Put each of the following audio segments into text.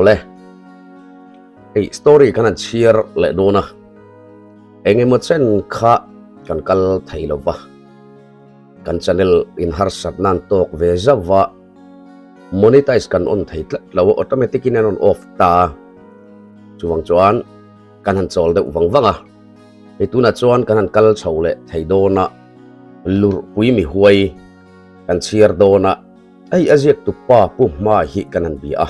Awle, hei story kan han chhiar leh dawn a, eng emaw chen kha kan kal thei lo va, kan channel in harsat nan tawk ve zauh va, monetize kan on thei tlat lo a, automatic in an rawn off ta a, chuvang chuan kan han chawl deuh vang vang a, hei tunah chuan kan han kal chho leh thei dawn a, lurhpui mi huai kan chhiar dawn a. Hei a ziaktu pa Pu Hma hi kan han bia a,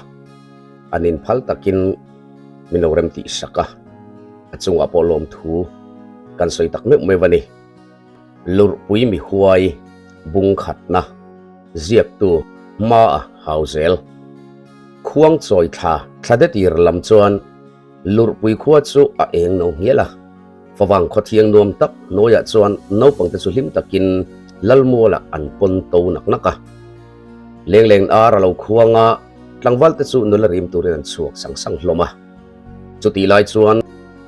an inphal takin min lo rem tih sak a, a chungah pawh lawmthu kan sawi tak meuh meuh a ni. Lurhpui mi huai bung khatna ziaktu Hma a hau zel. Khuang chawi thla thla detir lam chuan Lurhpui khua chu a eng no nghial a, favang khawthiang nuam tak hnuaiah chuan naupangte chu hlim takin Lalmualah an pawn to nak nak a. Lengleng ar a lo khuang a, tlangvalte chu nula rim turin an chhuak sang sang hlawm a. Chutih lai chuan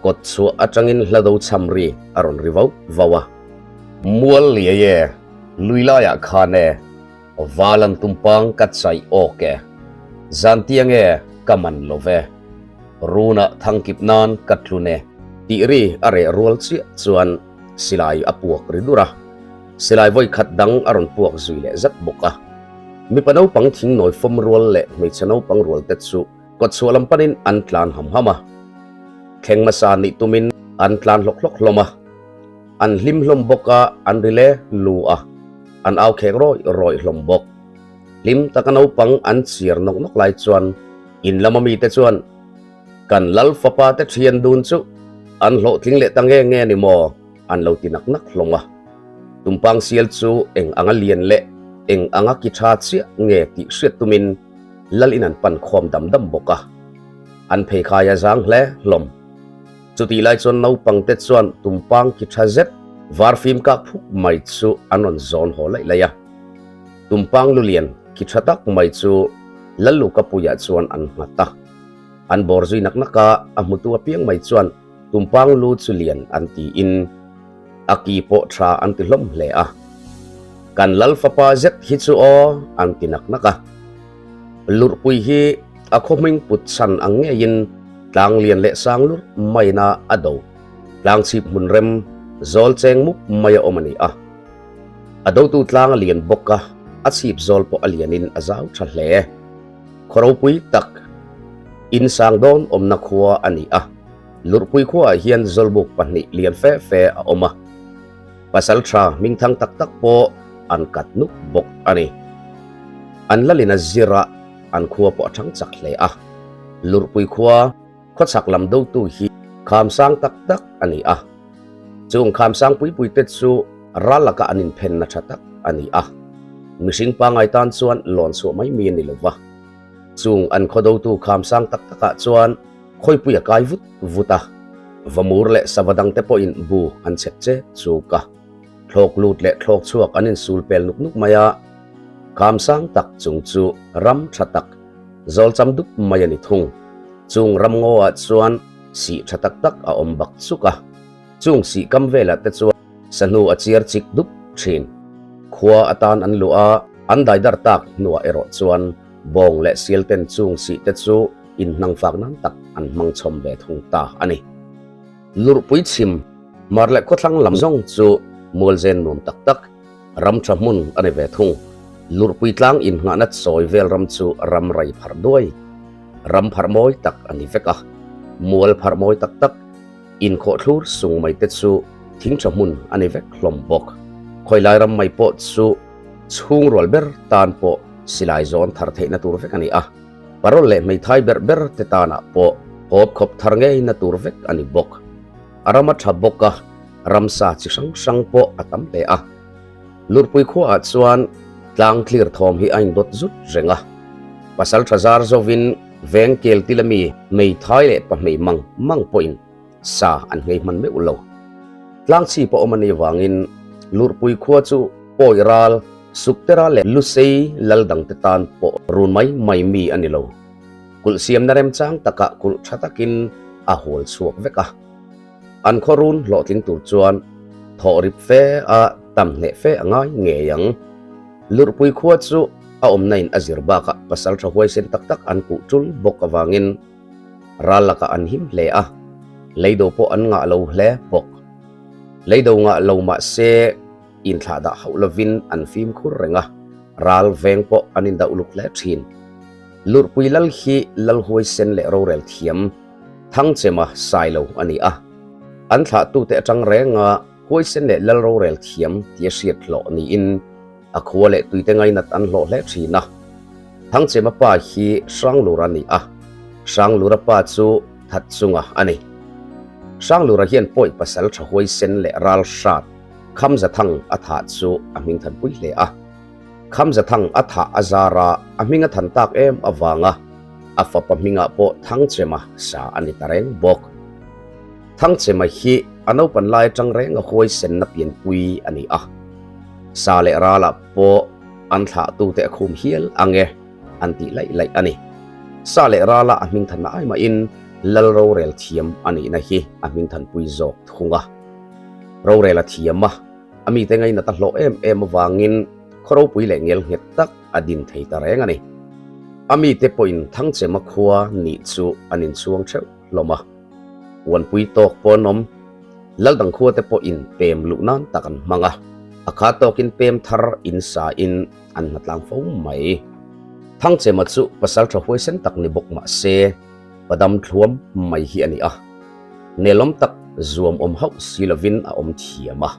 kawt chhuah atangin hla do cham ri a rawn ri vauh vauh a. Mual liai e, lui laiah khan e, Valan tumpang ka chaih awk e. Zantiang e, ka man lo ve. Runah thangkip nan ka tlun e. Tih ri a reh rual chiah chuan silai a puak ri dur a. Silai vawi khat dang a rawn puak zui leh zat bawk a. Mipa naupang thing nawi fawm rual leh hmeichhe naupang rual te chu kawtchhuah lam panin an tlan ham ham a. Thleng hmasa nih tumin an tlan hlawk hlawk hlawm a. An hlim hlawm bawk a, an ri le lu a. An au khek rawih rawih hlawm bawk. Hlim taka naupang an chhiar nawk nawk lai chuan in lama mite chuan kan lal fapa te thian dun chu an hlawhtling leh ta nge nge ni maw an lo ti nak nak hlawm a. Tumpang sial chu eng anga lian leh eng anga ki tha chiah nge tih hriat tumin lal in an pan khawm dam dam bawk a. An pheikhai a zang hle hlawm. Chutih lai chuan naupang te chuan tumpang ki tha zet var fim kak phuk mai chu an rawn zawn haw laih laih a. Tumpang lulian ki tha tak mai chu Lallukapuiah chuan an nghat a. An bawr zui nak nak a, a hmutu apiang mai chuan tumpang lu chu lian an tiin a ki pawh tha an ti hlawm hle a. Kan lal fapa zet hi chu aw an ti nak nak a. Lurhpui hi a khaw hming put chhan ang ngeiin tlang lian leh sang lur maina a do. Tlang chhip hmun rem zawl cheng mup mai a awm a ni a. A dotu tlang a lian bawk a, a chhip zawl pawh a lianin a zau tha hle. Khaw ropui tak in sang dawn awmna khua a ni a. Lurhpui khuaah hian zawlbuk pahnih lian fe fe a awm a. Pasal tha hmingthang tak tak pawh an kat nuk bawk a ni. An lalin a zir a, an khua pawh a thang chak hle a. Lurhpui khua khawchhak lam dotu hi kham sang tak tak a ni a. Chung kham sang pui pui te chu ral laka an inphenna tha tak a ni a. Mihring pangai tan chuan lawn chhuah mai mi a ni lo va. Chung an khaw dotu kham sang tak takah chuan khawipui a kai vut vut a, vamur leh sava dangte pawhin bu an chhep che chuk a. Thlawk lut leh thlawk chhuak an insul pel nuk nuk mai a, kham sang tak chung chu ram tha tak, zawlcham dup mai a ni thung. Chung ram ngaw ah chuan sih tha tak tak a awm bak chuk a, chung sih kam velah te chuan sahnu a chiar chik dup thin. Khua atan an luh a, an daidar tak hnuah erawh chuan bawng leh sial ten chung sih te chu inhnang fak nan tak an hmang chhawm ve thung ta a ni. Lurhpui chhim, hmar leh khawthlang lam zawng chu mualzen nuam tak tak, ram tha hmun a ni ve thung. Lurhpui tlang inngahna chawi vel ram chu ram rai pharh duai, ram pharh mawi tak a ni vek a. Mual pharh mawi tak tak, inkhawh thlur sung mai te chu thing tha hmun a ni vek hlawm bawk. Khawilai ram mai pawh chu chhungrual ber tan pawh silai zawn thar theihna tur vek a ni a. Parol leh hmeithai ber ber te tanah pawh hawp khawp thar ngei na tur vek a ni bawk. A ram a tha bawk a, ramsa chi hrang hrang pawh a tam hle a. Lurpui khuaah chuan tlang clear thawm hi a indawt zut reng a. Pasal tha zar zovin veng kel tila mi hmeithai leh pahmei mang mang pawhin sa an nghei hman meuh lo. Tlang chhip a awm a nih vangin Lurhpui khua chu pawi ral, sukte ral leh lusei lal dangte tan pawh run mai mai mi a ni lo. Kulh siamna remchang takah kulh tha takin a hawl chhuak vek a. An khaw run hlawhtling tur chuan thawh rip fe a tam hneh fe a ngai ngei ang. Lurhpui khua chu. A awmna in a zir bakah pasaltha huaisen tak tak an kuh tul bawk avangin ral lakah an him hle a, leido pawh an ngah lo hle bawk. Leido ngah lo mah se inthlahdah hauh lovin an fimkhur reng a, ral veng pawh an indah uluk hle thin. Lurhpui lal hi lal huaisen leh rorel thiam Thangchema Sailo a ni a, an thlahtute atang renga huaisen leh lal rorel thiam tia hriat hlawh niin A khua leh tuite ngainat an hlawh hle thin a. Thangchema pa hi Hranglura a ni a, Hranglura pa chu Thatchunga a ni. Hranglura hian pawi pasal tha huaisen leh ral hrat Khamzathang a thah chu a hming thanpui hle a. Khamzathang a thah a zara a hming a than tak em avanga a fapa hmingah pawh Thangchema sa a ni ta reng bawk. Thangchema hi a naupan lai atang reng a huaisenna pianpui a ni a. Sa leh ralah pawh an thlahtute a khum hial ang e an tih laih laih a ni. Sa leh rala a hmingthanna ai mahin Lal rorel thiam a nihna hi a hmingthanpui zawk thung a. Rorel a thiam a, a mite ngainat a hlawh em em avangin khaw ropui leh ngel nghet tak a din thei ta reng a ni. A mite pawhin Thangchema khua nih chu an inchhuang theuh hlawm a. Uanpui tawk pawh an awm. Laldang khua te pawhin pem luh nan tak an hmang a, a kha tawkin pem thar in sa in an hnatlang fo mai. Thangchema chu pasal tha huaisen tak ni bawk mah se, padam thluam mai hi a ni a. Nelawm tak zuam awm hauh si lovin a awm thiam a.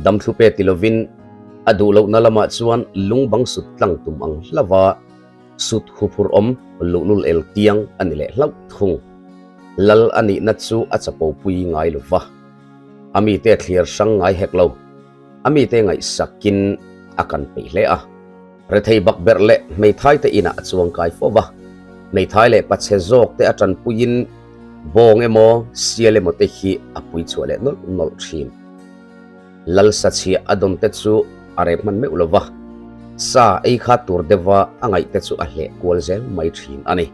Dam thlu pe ti lovin a duh lohna lamah chuan lungbang sut tlang tum ang hlauh a, Sut huphurh awm luhlul el tiang a ni leh hlauh thung. Lal a nihna chu a chapo pui ngai lo va. A mite thlir hrang ngai hek lo. A mite ngaihsakin a kan peih hle a. Rethei bakberh leh hmeithai te inah a chuang kai fo va. Hmeithai leh pachhe zawk te a tanpuiin bawng emaw sial emaw te hi a pui chhuah leh nawlh nawlh thin. Lal sachhiah a dawn te chu a rep hman meuh lo va, sa ei kha tur deuha a ngaih te chu a hleh kual zel mai thin a ni.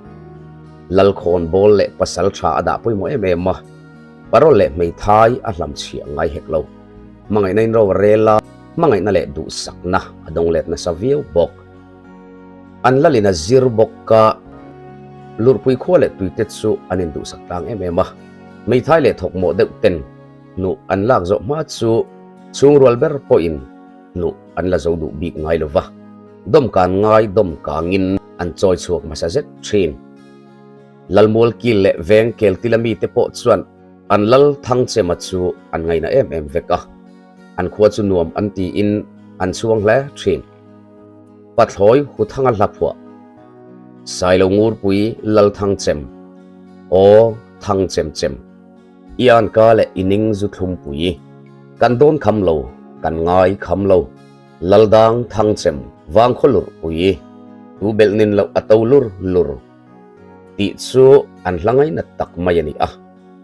Lal khawn bawl leh pasal tha a dah pawimawh em em a, parawl leh hmeithai a hlamchhiah ngai hek lo. Hmangaihna in ro a rel a, hmangaihna leh duhsakna a dawng let nasa viau bawk. An lalin a zir bawk a, lurhpui khua leh tuite chu an induhsak tlang em em a, hmeithai leh thawkmawh deuh ten Hnuh an lak zawh hma chu chhungrual ber pawhin hnuh an la zo duh bik ngai lo va, dawmkan ngai dawmkangin an chawi chhuak hmasa zet thin. Lalmual kil leh veng keltila mite pawh chuan an lal Thangchema chu an ngaina em em vek a, an khua chu nuam an tiin an chhuang hle thin. Pathlawi Huthanga hlaphuah, Sailo Ngurpui Lal Thangchem, Aw Thangchem chem. I anka leh i ning zu thlumpui. Kan dawn kham lo, kan ngai kham lo. Laldang thangchem vangkhaw lurhpui. Tu belh nin loh a to lur lur. Tih chu an hla ngainat tak mai a ni a.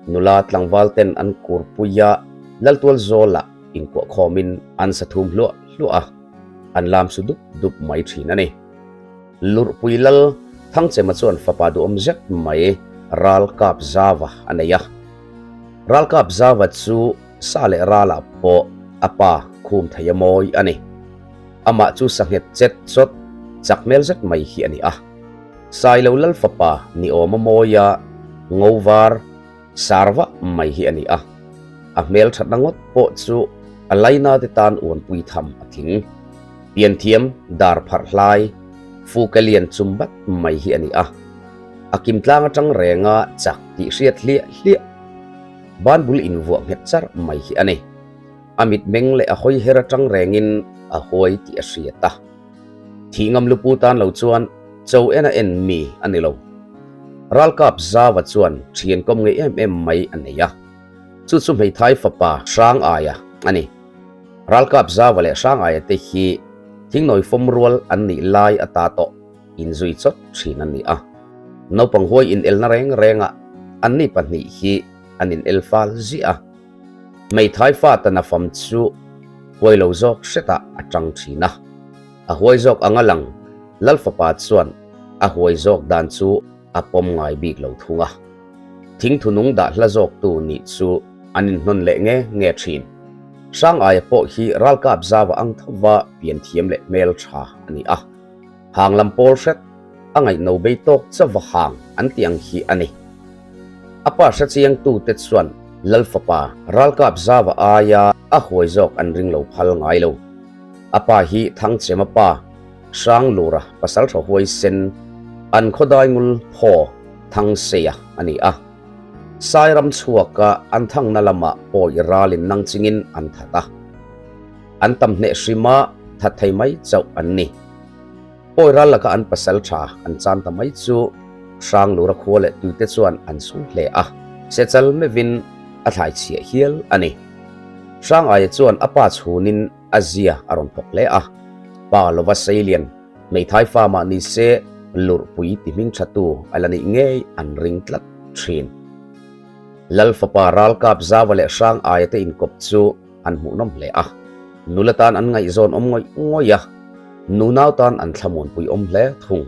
Nula tlangval ten an kurpui a, Laltual zawlah inkuah khawmin an sa thum hluah hluah a, an lam su dup dup mai thin a ni. Lurhpui lal Thangchema chuan fapa duhawm zet mai Ralkap Zava a nei a. Ralkap Zava chu sa leh ralah pawh a pa khum thei a mawi a ni. Amah chu sa nghet chet chawt chak hmel zet mai hi a ni a. Sailo lal fapa ni awm a mawi a, ngo var sar vah mai hi a ni a. A hmel thatna ngawt pawh chu a laina te tan uanpui tham a tling. Pianthiam dar pharh hlai fuke lian chum bat mai hi a ni a. A kim tlang atang renga chak tih hriat hliah hliah banbul invuah nghet char mai hi a ni. A mitmeng leh a hawi her atang rengin a huai tih a hriat a. Thih ngam lupu tan lo chuan cho en a en mi a ni lo. Ralkap Zava chuan thian kawm ngei em em mai a nei a. Chu chu hmeithai fapa Hrangaia a ni. Ralkap Zava leh Hrangaia te hi thingnawi fawm rual an nih lai ata tawh inzui chawt thin an ni a. Naupang huai inelna reng rengah anni pahnih hi an inel fal ziah a. Hmeithai fa tana fam chu huai lo zawk hretah a tang thin a. A huai zawk anga lang Lal fapa chuan a huai zawk dan chu a pawm ngai bik lo thung a. Thingthu nung dah hla zawktu nih chu an inhnawn leh nge nge thin. Hrangaia pawh hi ralkap zava ang thova pian thiam leh hmel tha a ni a. Hang lam pawl hret a ngaihno bei tawk chauh va hang an tih ang hi a ni. A pa hrechiangtute chuan Lal fapa ralkap zava aia a huai zawk an ring lo phal ngai lo. A pa hi Thangchema pa Hranglura pasaltha huaisen an khawdai ngul phaw Thangseia a ni a. Sairam chhuaka an thangna lamah pawi ralin nang chingin an that a. An tam hneh hrima that thei mai chauh an ni. Pawi ral laka an pasaltha an chan ta mai chu Hranglura khua leh tuite chuan an sung hle a, sechal meuhin a thlai chhiah hial a ni. Hrangaia chuan a pa chhunin a zia a rawn thawk hle a, pa lova seilian hmeithai fa mah ni se lurhpui ti hming thatu a la nih ngei an ring tlat thin. Lal fapa ralkap Zava leh Hrangaia te inkawp chu an hmuhnawm hle a, nula tan an ngaihzawn awm ngawih ngawih a, nunau tan an thlamuanpui awm hle thung.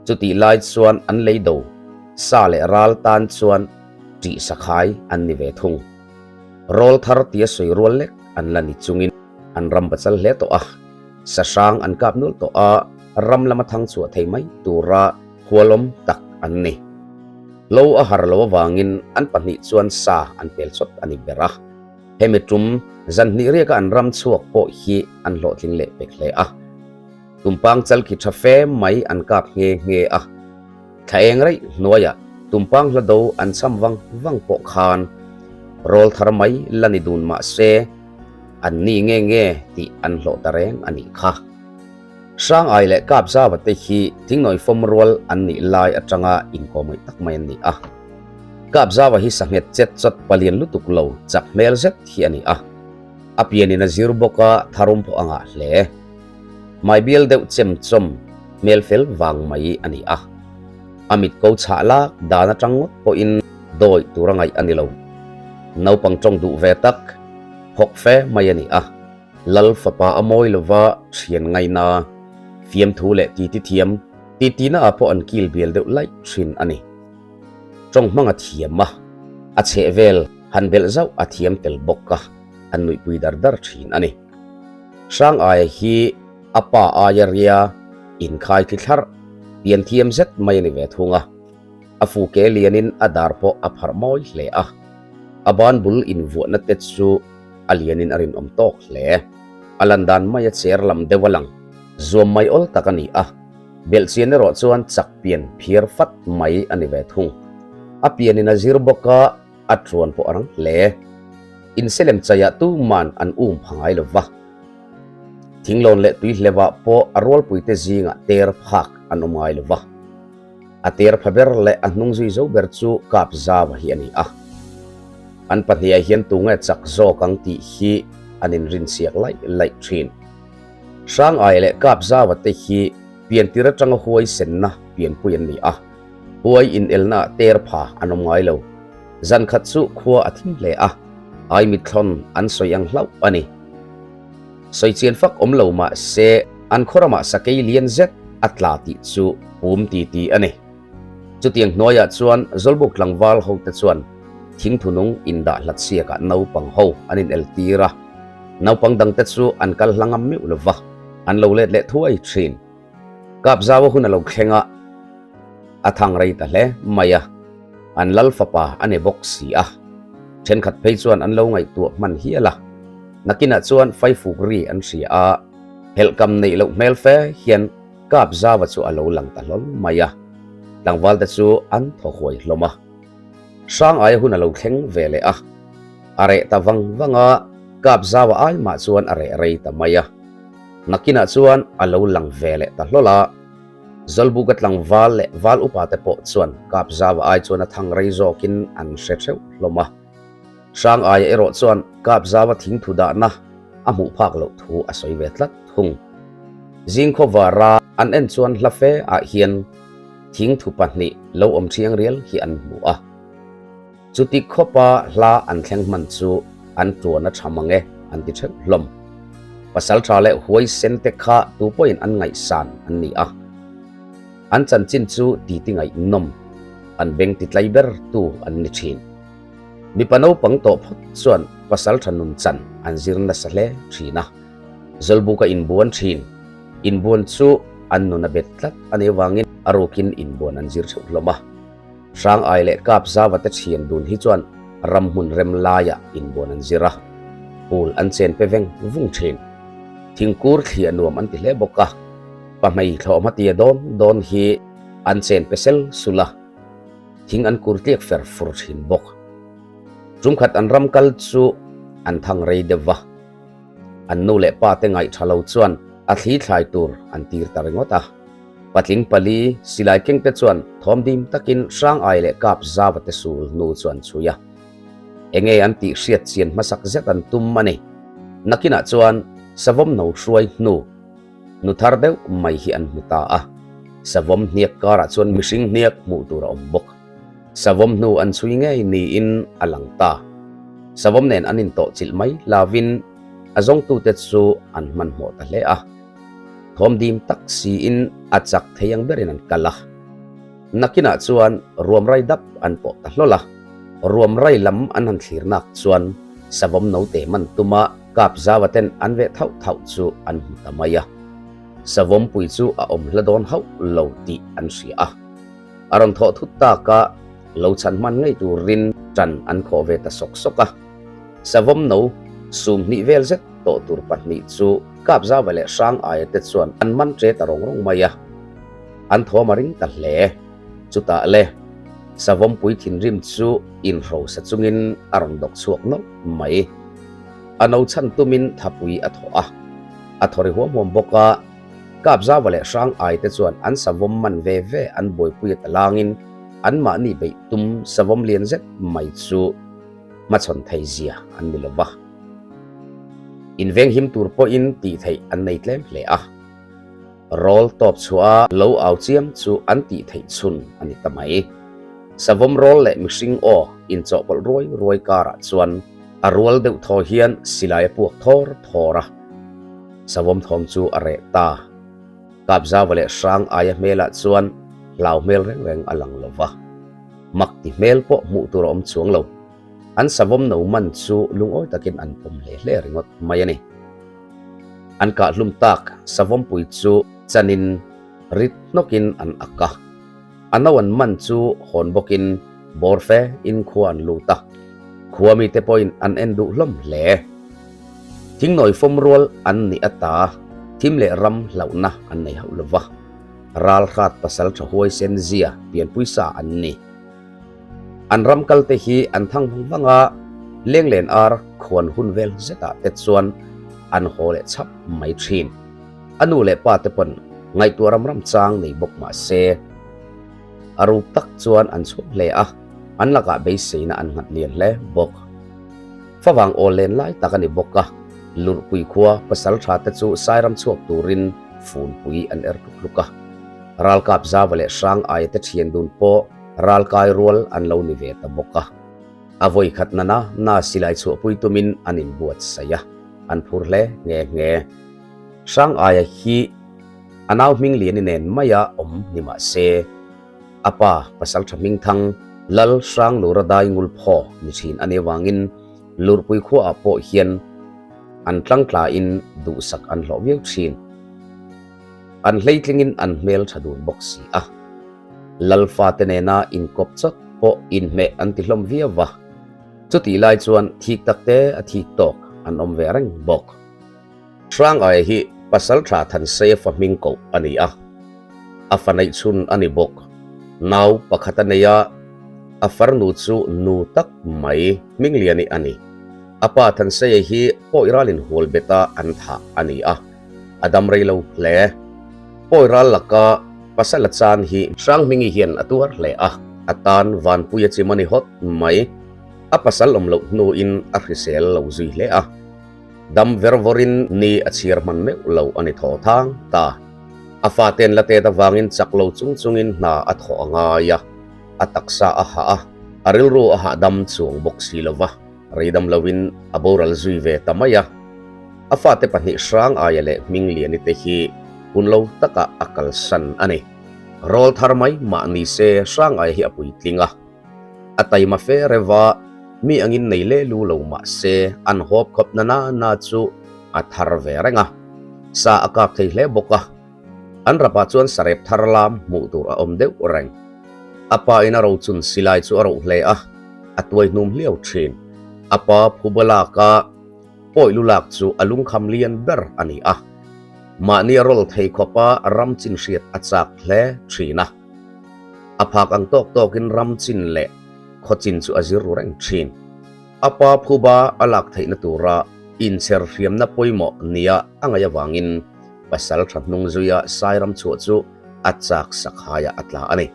Chutih lai chuan an lei do, sa leh ral tan chuan ṭih sakhai an ni ve thung. Rawl thar tia sawi rual lek an la ni chungin an ram bachal hle tawh a, sa hrang an kap nual tawh a, ram lama thang chhuah thei mai tura hualawm tak an ni. Hlo a har lo avangin an pahnih chuan sa an pel chawt a ni ber a. Hemi tum zan hnih riaka an ram chhuak pawh hi an hlawhtling leh pek hle a. Tumpang chal khi tha fe mai an kap nghe nghe a. Thla eng raih hnuaiah tumpang hla do an cham vang vang pawh khan rawl thar mai la ni dun mah se an ni nge nge tih an hlawh ta reng a nih kha. Hrangai leh Kapzava te hi thingnawi fawm rual an nih lai atanga inkawmngaih tak mai an ni a. Kapzava hi sanghet chet chawt palian lutuk lo chak hmel zet hi a ni a. A pianin a zir bawk a, tharum pawh a ngah hle. Hmai bial deuh chem chawm hmel fel vang mai a ni a. A mit ko chhah lak dan atang ngawt pawhin dawi tur a ngaih a ni lo. Naupang tawng duh ve tak, phawk fe mai a ni a. Lal fapa a mawi lova thian ngaina, fiamthu leh titi thiam, titi naah pawh an kil bial deuh laih thin a ni. Tawng hmang a thiam a, a chhehvel han belh zauh a thiam tel bawk a, an nuihpui dar dar thin a ni. Hrangaia hi a pa aia ria inkhai thli thlarh, pian thiam zet mai a ni ve thung a. A fuke lianin a dar pawh a pharh mawi hle a, a ban bul invuahna te chu a lianin a rinawm tawk hle. A lan dan mai a cher lam deuh a lang, zuam mai awl tak a ni a. Belhchian erawh chuan chak pian phiar fat mai a ni ve thung. A pianin a zir bawk a, a tuan pawh a rang hle. Inselem chaiah tuman an um pha ngai lo va. Thinglawn leh tuihlevah pawh a rualpuite zingah ter phak an awm ngai lo va. A ter pha ber leh a hnung zui zo ber chu kap zava hi a ni a. An pahniah hian tunge chak zawk ang tih hi an inrinsiak laih laih thin. Hrangai leh Kapzava te hi piantir atanga huai senna pianpui an ni a, huai inelna ah ter pha an awm ngai lo. Zan khat chu khua a thim hle a, ai mitthlawn an sawi ang hlauh a ni. Sawi chian fak awm lo mah se an khaw ramah sakei lian zet a tla tih chu pum ti ti a ni. Chutiang hnuaiah chuan Zawlbuk tlangval hote chuan thingthunung indah hlat siakah naupang ho an inel tir a, naupang dangte chu an kal hla ngam meuh lo va, an lo let leh thuai thin. Kapzau a hun a lo thleng a, a thang rei ta hle mai a, an lal fapa a ni bawk si a, thenkhat phei chuan an lo ngaihtuah hman hial a, nakinah chuan faifuk ri an hria a, helhkam neih loh hmel fe hian Kap Zava chu a lo lang ta hlawl mai a, tlangvalte chu an thaw huai hlawm a. Hrangaia hun a lo thleng ve leh a, a reh ta vang vang a, Kap Zava ai mah chuan a reh rei ta mai a. Nakinah chuan a lo lang ve leh ta hlawl a, Zawlbuka tlangval leh val upa te pawh chuan Kap Zava ai chuan a thang rei zawkin an hre theuh hlawm a. Hrangaia erawh chuan Kap Zava thingthu dahna a hmuh phak loh thu a sawi ve tlat thung. Zingkhaw vara an en chuan hla fe ah hian thingthu pahnih lo awm thiang rial hi an hmu a. Chuti khawpa hla an thleng hman chu an tuan a tha mang e an ti theuh hlawm. Pasal tha leh huaisen te kha tu pawhin an ngaihsan an ni a. An chanchin chu titi ngaihnawm, an beng ti tlai ber tu an ni thin. Mipa naupang tawh phawt chuan pasal tha nun chan an zir nasa hle thin a. Zawlbuka inbuan thin. Inbuan chu an nun a bet tlat a nih avangin a rukin inbuan an zir theuh hlawm a. Hrang ai leh kap zava te thian dun hi chuan ram hmun rem laiah inbuan an zir a, pool an chen pe veng vung thin. Thingkur thliah nuam an ti hle bawk a, pahmei thlawhhma tia dawn dawn hi an chen pe sel sul a, thing an kur tliak fer fur thin bawk. Tumkhat an ram kal chu an thang rei deuh va. An nu leh pa te ngaih tha lo chuan a thli thlai tur an tir ta ringawt a. Patling pali silai keng te chuan thawm dim takin hrang ai leh kap zava te sul hnu chu an chhui a. Enge an tih hriat chian hmasak zet an tum a ni. Nakinah chuan savawm no hruai hnu nu thar deuh mai hi an hmu ta a. Savawm hniak karah chuan mihring hniak hmuh tur a awm bawk. Savawm hnu an chhui ngei niin a lang ta. Savawm nen an intawh chilh mai lavin a zawngtute chu an hmanhmawh ta hle a. Thawm dim tak siin a chak thei ang berin an kal a. Nakinah chuan ruam rai dap an pawh ta hlawl a. Ruam rai lam an han thlir nak chuan savawm note man tuma kap zava ten an veh thauh thauh chu an hmu ta mai a. Savawm pui chu a awm hla dawn hauh lo tih an hria a. A rawn thawh thut tak a, lo chhan hman ngei turin ṭan an khawh ve ta sawk sawk a. Savawm no sum hnih vel zet tawh tur pahnih chu Kapzava leh Hrang aia te chuan an man ṭe ta rawng rawng mai a. An thawm a ring ta hle. Chutah le, Savawm pui thinrim chu inhrosa chungin a rawn dawk chhuak nawlh mai. A no chhan tumin thapui a thawh a, a thaw ri huam huam bawk a. Kapzava leh Hrang ai te chuan an savawm man ve ve an buaipui a talangin anmahni beih tum savawm lian zet mai chu hmachhawn thei zia an ni lova. Invenghim tur pawhin tih theih an nei tlem hle a. Rawl tawp chhuah a lo au chiam chu an tih theih chhun a ni ta mai. Savawm rawl leh mihring aw inchawhpawlh ruai ruai karah chuan a rual deuh thaw hian silai a puak thawr thawr a. Savawm thawm chu a reh ta. Kapzava leh Hrang aia hmelah chuan hlau hmel reng reng a lang lo va. Mak ti hmel pawh hmuh tur a awm chuang lo. An savawm no man chu lungawi takin an pawm hle hle ringawt mai a ni. An kah hlum tak savawm pui chu chanin rit hnawkin an ak a. A no an man chu hawn bawkin bawr fe in khua an lut a, khua mite pawhin an en duh hlawm hle. Thingnawi fawm rual an nih ata thim leh ram hlauhna an nei hauh lova, ral hrat pasal tha huaisen zia pianpui sa an ni. An ram kal te hi an thang vang vang a, lenglen ar khuan hun vel zetah te chuan an haw leh chhap mai thin. A nu leh pa te pawn ngaihtuah ram ram chang nei bawk mah se, a ruk tak chuan an chhuak hle a, an lakah beiseina an nghat lian hle bawk. Favang aw len lai tak a ni bawk a, Lurhpui khua pasal tha te chu Sairam chhuak turin funpui an er tluk tluk a. Ralkap Zava leh Hrang aia te thian dun pawh ralkai rual an lo ni ve ta bawk a. A vawi khat nana na silai chhuahpui tumin an inbuatsaih a, an phur hle nghe nghe. Hrang aia hi a nau hming liani nen maia awm ni mah se, a pa pasal tha hming thang Lal Hrang Lura dai ngul phaw ni thin a nih avangin Lurpui khuaah pawh hian an tlangtlain duhsak an hlawh viau thin. An hleitlingin an hmel tha dun bawk si a. Lal fate nena inkawp chawt pawh inhmeh an ti hlawm viau va. Chutih lai chuan thik takte a thik tawk an awm ve reng bawk. Hrangaia hi Pasal Tha Thanseia fa hming koh a ni a, a fa neih chhun a ni bawk. Nau pakhat a nei a, a farnu chu nu tak mai Hmingliani a ni. A pa Thanseia hi pawi ralin hual beta an thah a ni a, a dam rei lo hle. Pawi ral laka Pasal a chan hi Hranghmingi hian a tuar hle a, a tan Vanpuia chim a ni hawt mai. A pasal awm loh hnuin a hrisel lo zui hle a. Dam ver vawrin ni a chhir hman meuh lo a ni thaw thang ta. A faten la tet avangin chak lo chung chungin hna a thawh a ngai a, a taksa a hah a, a rilru a hahdam chuang bawk si lo va, reidam loin a boral zui ve ta mai a. A fate pahnih hrang aia leh Hmingliani te hi hun lo takah a kalsan a ni. Rawl thar mai mah ni se hrang aia hi a puitling a. A taima fe reva mi angin nei le lu lo mah se an hawp khawp na na na chu a thar ve reng a, sa a kap thei hle bawk a. An rapah chuan sarep thar lam hmuh tur a awm deuh reng. A pa in a rochun silai chu a roh hle a, a tuai hnum hliau thin. A pa phuba laka pawi lu lak chu a lungkham lian ber a ni a. Mahni a rawl thei khawpa ram chin hriat a chak hle thin a. A phak ang tawk tawkin ram chin leh khaw chin chu a zir ru reng thin. A pa phuba a lak theihna tura inchher hriamna pawimawh nia a ngaih avangin pasal tha hnung zuia Sairam chhuah chu a chak sak haiah a tla a ni.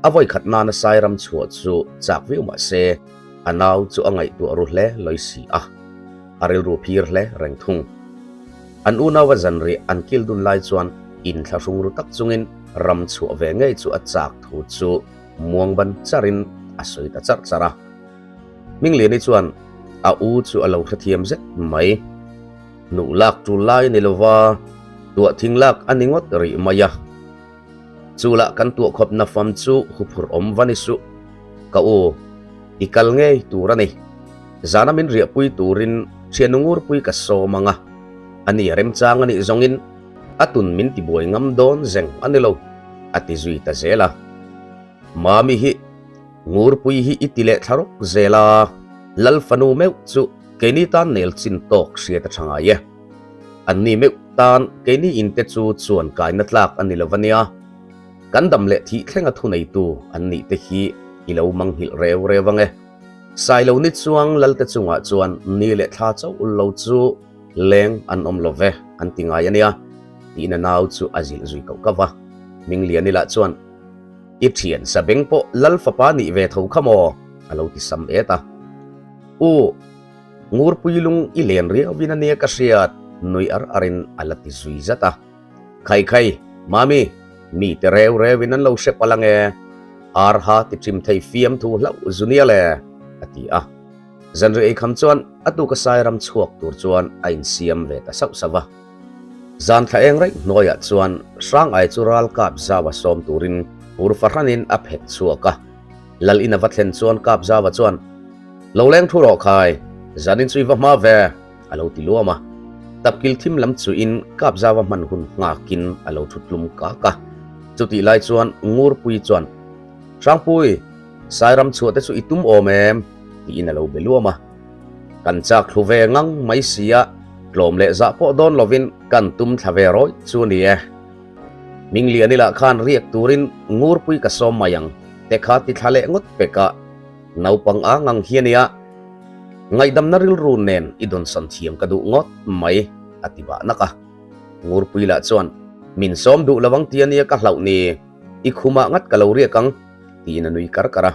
A vawikhat nana Sairam chhuah chu chak viau mah se a nau chu a ngaihtuah ru hle lawi si a, a rilru phir hle reng thung. An unauva zanriah an kil dun lai chuan inthlahrung ru tak chungin ram chhuah ve ngei chu a chak thu chu muang ban charin a sawi ta charh charh a. Hmingliani chuan a u chu a lo hrethiam zet mai. Hnuh lak tul lai ni lova tuah thing lak a ni ngawt rih mai a. Chu lah kan tuah khawp na fam chu huphurh awm va ni suh. Ka u, i kal ngei tur a ni. Zana min riahpui turin thian ngurpui ka sawm ang a. A ni a remchang a nih zawngin a tun min tibuai ngam dawn zeng a ni lo, a ti zui ta zel a. Mami hi Ngurpui hi i ti leh thla rawk zel a, Lal fanu meuh chu keini tan nel chin tawk hriat a tha ngai e. Anni meuh tan keini in te chu chuan kaina tlak a ni lo ania. Kan dam leh thih thlenga thuneitu an nih te hi i lo manghilh reu reu ang e. Sailo ni chuang Lalte chungah chuan ni leh thla chauh lo chu leng an awm lo ve an ti ngai ania tiin a nau chu a zilh zui kauh kauh va. Hmingliani lah chuan. I thian sabeng pawh Lal fapa nih ve tho kha maw? a lo ti sam et a. U, Ngurpui lung i len riauvin a nia ka hriat, nui ar arin a la ti zui zat a. Khai khai, Mami, mi te reu reuin an lo hre palh ange, ar ha ti ṭhim thei fiam thu hlauh zu nia le, a ti a. Zanriah ei kham chuan a tuka Sairam chhuak tur chuan a insiam ve ta sauh sauh a. Zan thla eng raih hnuaiah chuan Hrangai chu ral kap Zaua sawm turin phur fahranin a phet chhuak a. Lal in a va thlen chuan kap Zaua chuan, Lo leng thu rawh khai, zanin chu i va hma ve, a lo ti luam a. Tapkil thim lam chuin kap Zaua hman hun nghakin a lo thu tlum kak a. Chutih lai chuan Ngurpui chuan, Hrangpui, Sairam chhuah te chu i tum awm em? tiin a lo be luam a. Kan chak thlu ve ngang mai si a, tlawm leh zah pawh dawn lovin kan tum thla ve rawih chu a ni e. Mingliani lah khan riak turin Ngurpui ka sawm mai ang te kha ti thla leh ngawt pek a, naupang a ngang hi a nia. Ngaihdamna rilru nen i dawnsawn thiam ka duh ngawt mai, a ti bah nak a. Ngurpui lah chuan, Min sawm duh lovang ti a nia ka hlauh ni, i khumah ngat ka lo riak ang. tiin a nui kar kar a.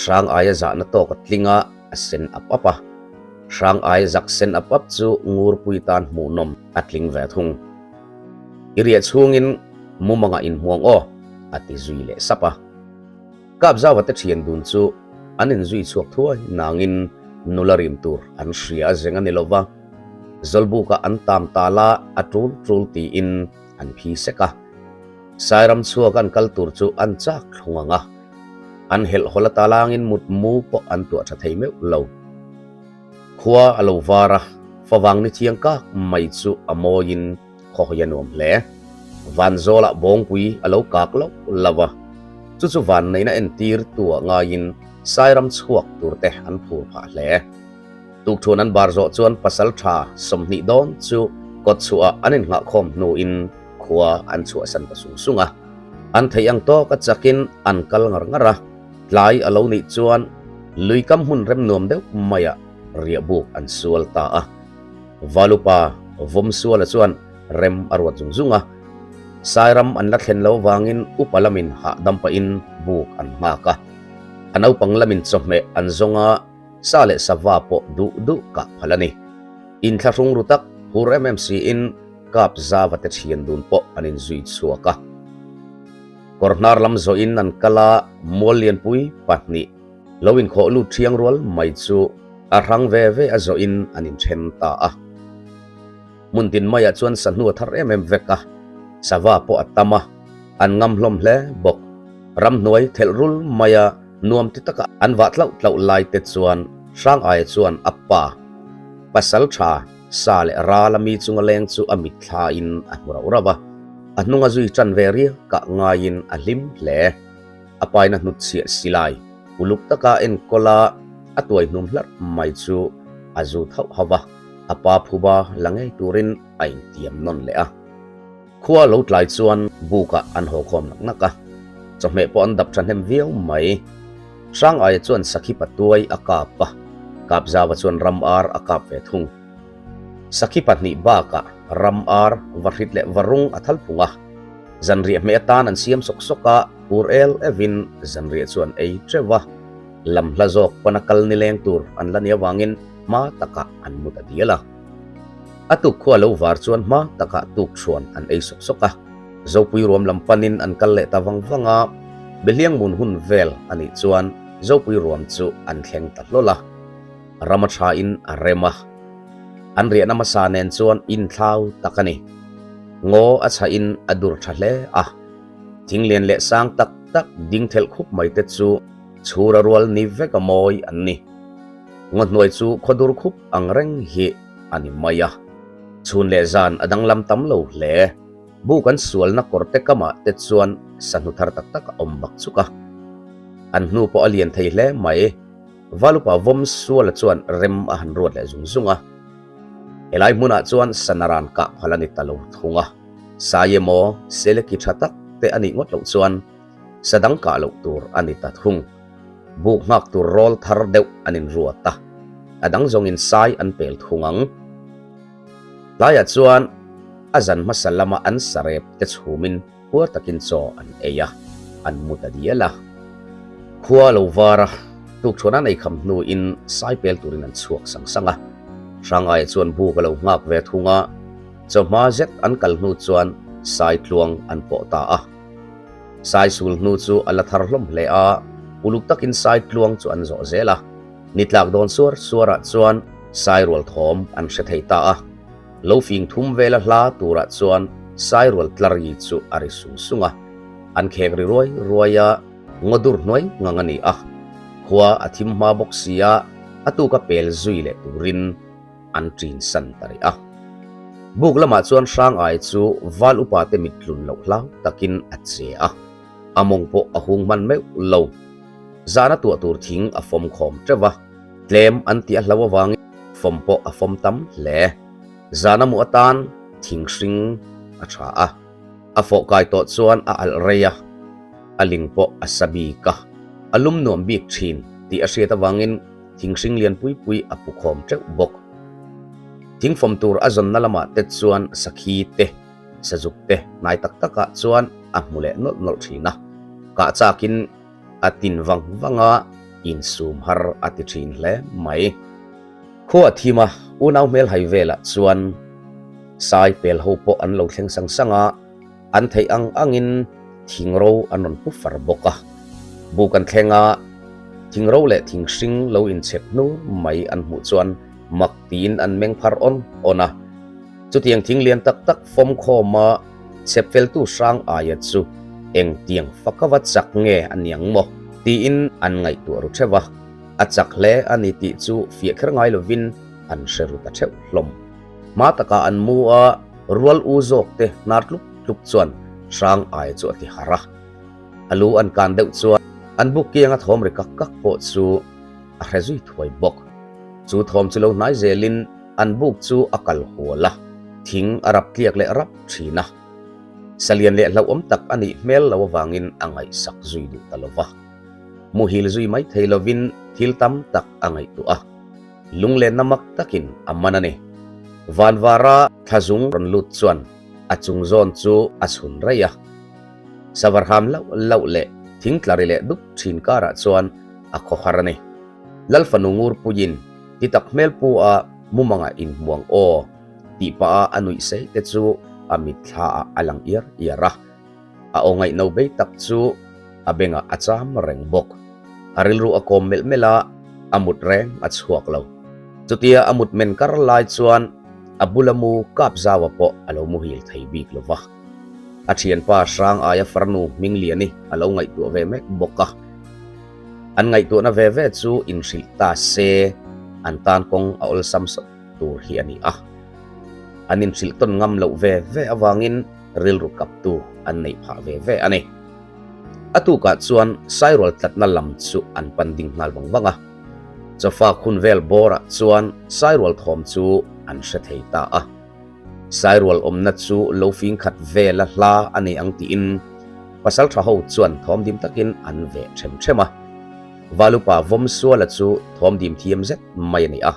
Hrang aia zahna tawk a tling a, a sen ap ap a. Hrang aia zak sen ap ap chu Ngurpui tan hmuhnawm a tling ve thung. I riah chhungin mumangah inhmuang aw, a ti zui leh sap a. Kapzauva te thian dun chu an inzui chhuak thuai nangin nula rim tur an hria a zeng a ni lova, Zawlbukah an tam tal a, a tul tul tiin an phi sek a. Sairam chhuak an kal tur chu an chak thlung ang a, an helhhawl ata langin mut mu pawh an tuah tha thei meuh lo. Khua a lo var a, favang ni thiang kak mai chu a mawiin khawhawi a nuam hle. Vanzawlah bawngpui a lo kak loh lo a, chu chu vanneihna entir tuah ngaiin Sairam chhuak turte an phur phah hle. Tukṭhuan an bar zawh chuan pasal tha 20 dawn chu kawtchhuahah an innghahkhawm hnuin khua an chhuahsan ta sung sung a. An theih ang tawk a chakin an kal ngar ngar a, tlai a lo nih chuan lui kam hmun rem nuam deuh maiah riahbuk an sual ta a. Valupa Vawmsuala chuan rem a ruat zung zung a, Sairam an la thlen lo vangin upa lamin hahdam pahin buk an nghak a, a naupang lamin chawhmeh an zawng a, Sa leh sava pawh duh duh kah phal a ni. Inthlahrung ru tak, phur em em siin kap zava te thian dun pawh an inzui chhuak a. Kawr hnar lam zawhin an kal a, mual lianpui pahnih lo inkhawh lut thiang rual mai chu a hrang ve ve a zawhin an inthen ta a. Hmun tin maiah chuan sahnu a thar em em vek a, sava pawh a tam a, an ngam hlawm hle bawk. Ramhnuai thelh rul maia nuam ti taka an vah tlauh tlauh lai te chuan Hrangaia chuan a pa, pasal tha, sa leh ral a mi chunga leng chu a mitthlain a hmu rauh rauh a. A hnunga zui ṭan ve riakah ngaiin a hlim hle. A paina hnutchhiah silai uluk taka enkawl a, a tuai hnum hlarh mai chu a zu thauh hauh a, a pa phuba la ngei turin a intiam nawn leh a. Khua lo tlai chuan bukah an haw khawm nak nak a, chawhmeh pawh an dap thahnem viau mai. Hrangaia chuan sakhi patuai a kap a, Kapzava chuan ram ar a kap ve thung. Sakhi pahnih bakah ram ar, vahrit leh varung a thal phung a. Zanriah hmeh atan an siam sawk sawk a, phur el evin zanriah chu an ei teuh a. Lam hla zawk pana kal nileng tur an la ni avangin hma takah an mu ta dial a. A tuk khua lo var chuan hma takah tuk chhuan an ei sawk sawk a. Zopui ruam lam panin an kal leh ta vang vang a, Behliang mun hun vel a nih chuan Zopui ruam chu an thleng ta hlawl a. Ram a thain a rem a, an riahna hmasa nen chuan inthlau tak a ni. Ngaw a chhahin a dur tha hle a, thing lian leh sang tak tak ding thelh khup mai te chu chhura rual ni vek a mawi an ni. Ngaw hnuai chu khaw dur khup ang reng hi a ni mai a, chhun leh zan a danglam tam lo hle. Buk an sualna kawr te kamah te chuan sahnu thar tak tak a awm bak chuk a, an hnu pawh a lian thei hle mai. Valupa vawm suala chuan rem a han ruat leh zung zung a. Helai hmunah chuan Sanaran kah phal a ni ta lo thung a. Sai emaw Seleki tha tak te a nih ngawt loh chuan sa dang kah loh tur a ni ta thung. Buk nghak tur rawl thar deuh an inruat a, a dang zawngin sai an pel thung ang. Tlaiah chuan a zan hmasa lama an sarep te chhumin Puar takin chaw an ei a, an mu ta dial a. Khua lo var a, tukṭhuan an eikham hnuin saipel turin an chhuak sang sang a. Hrangaia chuan buk a lo nghak ve thung a, chawhma zet an kal hnu chuan saitluang an pawh ta a. Saisul hnu chu a la thar hlawm hle a, uluk takin saitluang chu an zawh zel a. Ni tlak dawn suar suarah chuan sairual thawm an hre thei ta a. Lo fing thum vela hla turah chuan Sairual tlari chu a ri sung sung a, an khek ri ruai ruai a, ngaw dur hnuai ngang a ni a. Khua a thim hma bawk si a, a tuka pel zui leh turin an ṭin san ta rih a. Buk lamah chuan Hrangai chu val upa te mit tlun loh hlau takin a che a, a mawng pawh a hung hman meuh lo. Zana tuah tur thing a fawm khawm ṭeuh a. Tlem an tih a hlo avangin fawm pawh a fawm tam hle. Zana mu atan thing hring a tha a, a fawh kai tawh chuan a alh rei a, a ling pawh a sa bik a, a lum nuam bik thin tih a hriat avangin thing hring lian pui pui a pu khawm teuh bawk. Thing fawm tur a zawnna lamah te chuan sakhi te, sazuk te hnai tak takah chuan a hmu leh nawlh nawlh thin a, kah chakin A tin vang vang a, insum har a ti thin hle mai. Khua a thim a, unau hmel hai velah chuan sai pel ho pawh an lo thleng sang sang a, an theih ang angin thingro an rawn pu far bawk a. Buk an thleng a, thingro leh thing hring lo inchhep hnur mai an hmuh chuan mak tiin an meng phar awn awn a. Chutiang thing lian tak tak fawm khawma chhep feltu hrang aia chu engtiang faka va chak nge a niang maw? tiin an ngaihtuah ru theuh a, a chak hle a ni tih chu fiah kher ngai lovin an hre ru ta theuh hlawm. Hma takah an mu a, rual u zawk te hnar tluk tluk chuan hrang aia chu a ti harh a. A lu an kan deuh chuan an buk kianga thawm ri kak kak pawh chu a hre zui thuai bawk. Chu thawm chu lo hnai zelin an buk chu a kal hual a, thing a rap tliak leh rap thin a. Salian leh hlauhawm tak a nih hmel lo avangin a ngaihsak zui duh ta lo va. Muhil zui mai thei lovin thil tam tak a ngaihtuah a, lunglenna mak takin a man a ni. Vanvara thlazung rawn lut chuan a chung zawn chu a chhun raih a. Savarham lauh lauh leh thing tla ri leh dup thin karah chuan a khawhar a ni. Lal fanu Ngurpuiin ti tak hmel pu a mumangah inhmuang aw tih pah a a nuih sei te chu a mitthla ah a lang iar iar a. A aw ngaihno bei tak chu a bengah a cham reng bawk. A rilru a kawm melh melh a, a mut reng a chhuak lo. Chutia a mut men kar lai chuan a bula mu kap zaua pawh a lo muhil thei bik lo va. A thianpa hrang aia farnu Hmingliani a lo ngaihtuah ve mek bawk a. An ngaihtuahna ve ve chu inhrilh ta se an tan kawng a awlsam sawt tur hi a ni a. An inhrilh tawn ngam loh ve ve avangin rilru kaptu an neih phah ve ve a ni. A tukah chuan Sairual tlatna lam chu an pan ding nghal vang vang a. Chawfa khun vel bawrah chuan Sairual thawm chu an hre thei ta a. Sairual awmna chu lo fing khat vela hla a nei ang tiin pasaltha ho chuan thawm dim takin an veh them them a. Valupa Vawmsuala chu thawm dim thiam zet mai a ni a.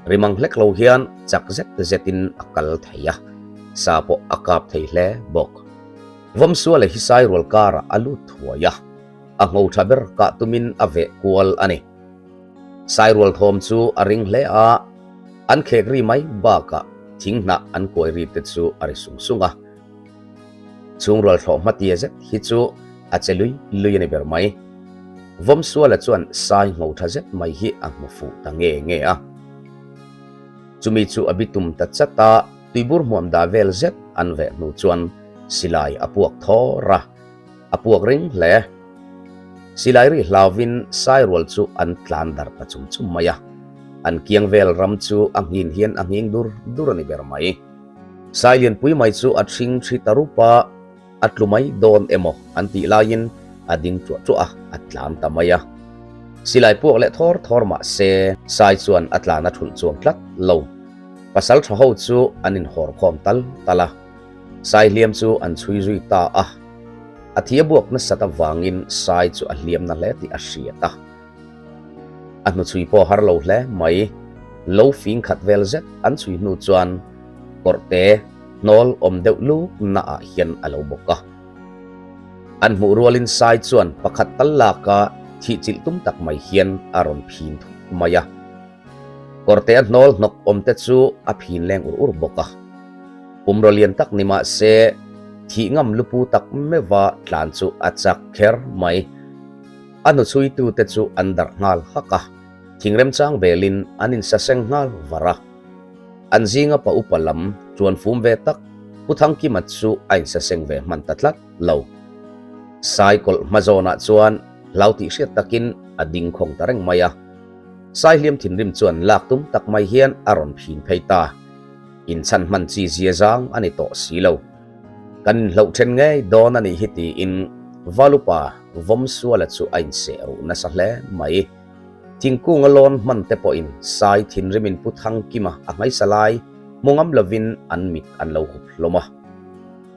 Rimang hlek lo hian chak zet zetin a kal thei a, sa pawh a kap thei hle bawk. Vawmsuala hi Sairual karah a lut thuai a, a ngho tha ber kah tumin a veh kual a ni. Sairual thawm chu a ring hle a, an khek ri mai bakah thing hnah an kuai ri te chu a ri sung sung a. Chhungrual thlawh hmatia zet hi chu a che lui lui a ni ber mai. Vawmsuala chuan sai ngho tha zet mai hi a hmu fuh ta nge nge a. Chumi chu a bitum ta chat a, tuibur hmuam dah vel zet an veh hnu chuan silai a puak thawr a, a puak ring hle. Silai ri hlauvin sairual chu an tlan darh ta chum chum mai a, an kiang vel ram chu a nghin hian a nghing dur dur a ni ber mai. Sai lianpui mai chu a ṭhing ṭhi ta rup a, a tlu mai dawn emaw an tih laiin a ding ṭuah ṭuah a, a tlan ta mai a. Silai puak leh thawr thawr mah se Sai chuan a tlan a ṭhulh chuang tlat lo. Pasal ṭha ho chu an inhawr khawm tal tal a, Sai hliam chu an chhui zui ta a. A thi a buak nasat avangin Sai chu a hliam na hle tih a hriat a. A hnuchhui pawh har lo hle mai. Lo fing khat vel zet an chhui hnu chuan kawrhte hnawl awm deuh luk na ah hian a lo bawk a. An hmuh rualin Sai chuan pakhat tal laka thih chilh tum tak mai hian a rawn phin thut mai a. Kawrhte a hnawl hnawk awm te chu a phin leng ur ur bawk a. Pumraw lian tak ni mah se thih ngam lupu tak meuha tlan chu a chak kher mai. A hnuchhuitute chu an darh nghal hak a, thingremchang belin an insaseng nghal var a. An zinga pa upa lam chuan fum ve tak Pu Thangkima chu a insaseng ve hman ta tlat lo. Sai kawlh hma zawnah chuan hlau tih hriat takin a ding khawng ta reng mai a. Sai hliam thinrim chuan lak tum tak mai hian a rawn phin phei ta. Inchhan hman chi zia zang a ni tawh si lo. Kan inhloh then ngei dawn a nih hi tiin Valupa Vawmsuala chu a inseh ruh nasa hle mai. Thingkung a lawn hman te pawhin Sai thinrimin Pu Thangkima a hmaisa lai hmu ngam lovin an mit an lo hup hlawm a.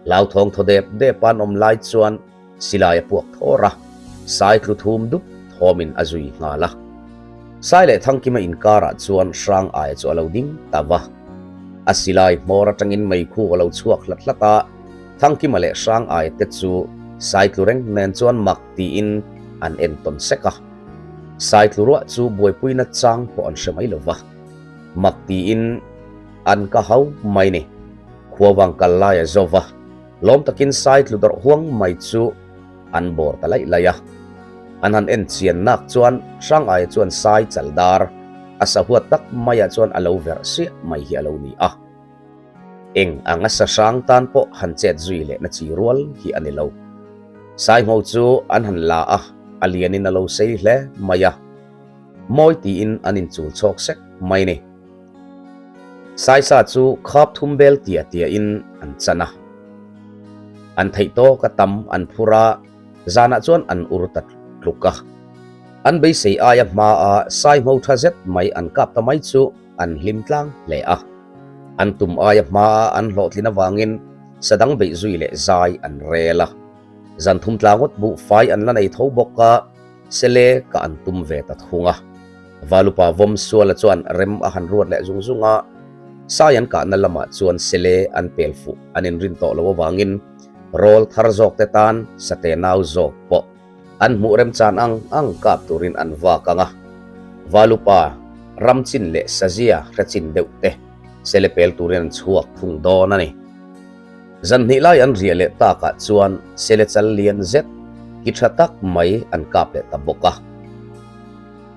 Hlauthawng thaw dep dep an awm lai chuan Silai a puak thawr a, Sai tlu thum dup thawmin a zui nghal a. Sai leh Thangkima inkarah chuan Hrang aia chu a lo ding ta va. A silai hmawr atangin meikhu a lo chhuak hlat hlat a, Thangkima leh Hrang aia te chu Sai tlu reng nen chuan mak tiin an en tawn sek a. Sai tlu ruah chu buaipuina chang pawh an hre mai lo va, mak tiin an ka hau mai ni. Khuavang kal lai a zo va. Lawm takin sai tlu dawrh huang mai chu an bawr ta laih laih a. An han en chian nak chuan Hrangaia chuan sai chal dar a sahuat tak maiah chuan a lo verh siah mai hi a lo ni a. Eng anga sa hrang tan pawh han chet zui leh na chi rual hi a ni lo. Sai ngho chu an han la a, a lianin a lo sei hle mai a. Mawi tiin an inchul chhawk sek mai ni. Saisa chu khap thum bel tia tiahin an chan a. An theih tawk a tam an phur a, zanah chuan an ur ta tluk a. An beisei aia hmaa sai ngho tha zet mai an kap ta mai chu an hlim tlang hle a. An tum aia hmaa an hlawhtlin avangin sadang beih zui leh zai an rel a. Zan thum tla ngawt buhfai an la nei tho bawk a. Sele ka an tum ve ta thung a. Valupa Vawmsuala chuan rem a han ruat leh zung zung a, Sai an kahna lamah chuan Sele an pel fuh an inrin tawh loh avangin rawl thar zawk te tan sate nau zawk pawh an hmuh remchan ang ang kap turin an vak ang a. Valupa ram chin leh sazia hre chin deuh te Sele pel turin an chhuak thung dawn a ni. Zan hnih lai an riah leh takah chuan sele chal lian zet ki tha tak mai an kap leh ta bawk a.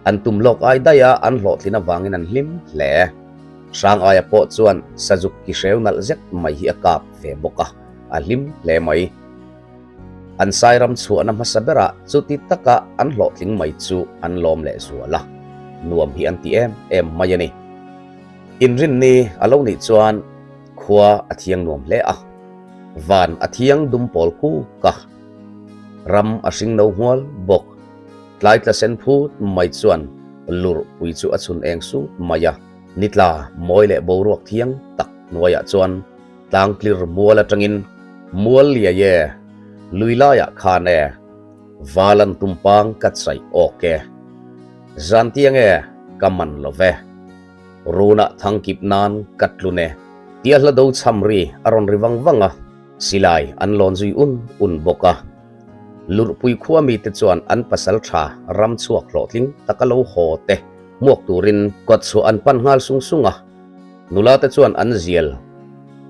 An tum lawk ai daih a, an hlawhtlin avangin an hlim hle. Hrang aia pawh chuan sazuk ki hreu nalh zet mai hi a kap ve bawk a, a hlim hle mai. An sairam chhuahna hmasa berah chuti taka an hlawhtling mai chu an lawm leh zual a, nuam hi an ti em em mai a ni. Inrinni a lo nih chuan khua a thiang nuam hle a. Van a thiang dum pawl kuk a, ram a hring no nghual bawk. Tlai tla sen phut mai chuan lurh pui chu a chhun eng sut mai a. Nitla mawi leh boruak thiang tak hnuaiah chuan tlang tlir mual atangin mual liai e, lui laiah khan e, valan tumpang ka chaih awk e, zan tiang e ka man lo ve. Runah thangkip nan ka tlun e. Tia hla do chham ri a rawn ri vang vang a, silai an lawn zui un un bawk a. Lurhpui khua mite chuan an pasal tha ram chhuak hlawhtling taka lo haw te hmuak turin kawtchhuah an pan nghal sung sung a. Nula te chuan an zial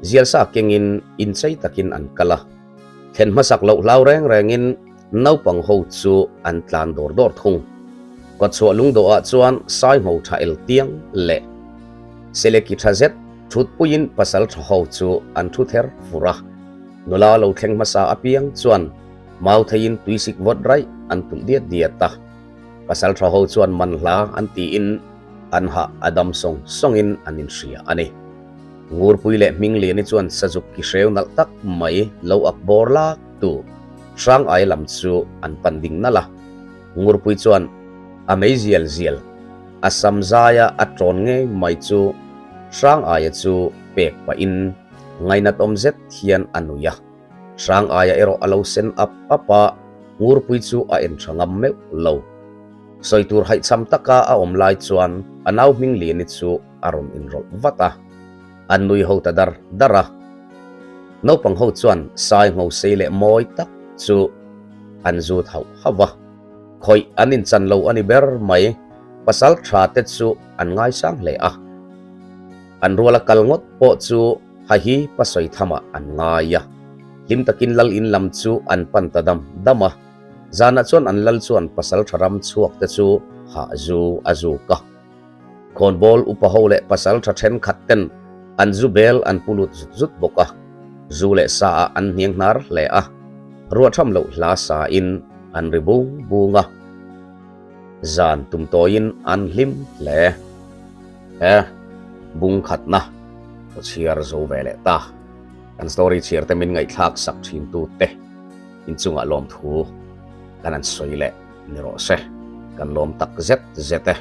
zial sa kengin inchei takin an kal a. Thlen hmasak loh hlau reng rengin naupang ho chu an tlan dawr dawr thung. Kawtchhuah lungdawhah chuan Saingho tha el tiang leh Seleki tha zet thutpuiin pasal tha ho chu an thu ther fur a. Nula lo thleng hmasa apiang chuan mau theiin tuisik vawt raih an tulh diat diat a. Pasal tha ho chuan man hla an tiin an hah a dam sawng sawngin an inhria a ni. Ngurpui leh Hmingliani chuan sazuk ki hreu nalh tak mai lo ak bawr lak tu Hrangai lam chu an pan ding nalh a. Ngurpui chuan a mei zial zial a sam zaia a tawn ngei mai chu Hrangaia chu pek pahin ngainat awm zet hian a nui a. Hrangaia erawh a lo sen ap ap a, Ngurpui chu a en tha ngam meuh lo. Sawi tur haihchham taka a awm lai chuan a nau Hmingliani chu a rawn inrawlh vat a, an nui ho ta dar dar a. Naupang ho chuan sai ngho sei leh mawi tak chu an zut hauh hauh a, khawih an inchan lo a ni ber mai, pasal tha te chu an ngaisang hle a. An ruala kal ngawt pawh chu hahi pasawi thamah an ngai a, hlim takin lal in lam chu an pan ta dam dam a. Zanah chuan an lal chuan pasal tha ram chhuak te chu hah zu a zuk a. Khawnbawl upa ho leh pasal tha thenkhat ten an zu bel an pu lut zut zut bawk a, zu leh sa ah an hniang hnar hle a, ruahtham loh hla sa in an ri bung bung a, zan tum tawiin an hlim hle. He bung khatna ka chhiar zo ve leh ta. Kan story chhiar te min ngaihthlak sak thin tu te inchungah lawmthu kan an sawi leh ni rawh se. Kan lawm tak zet zet e.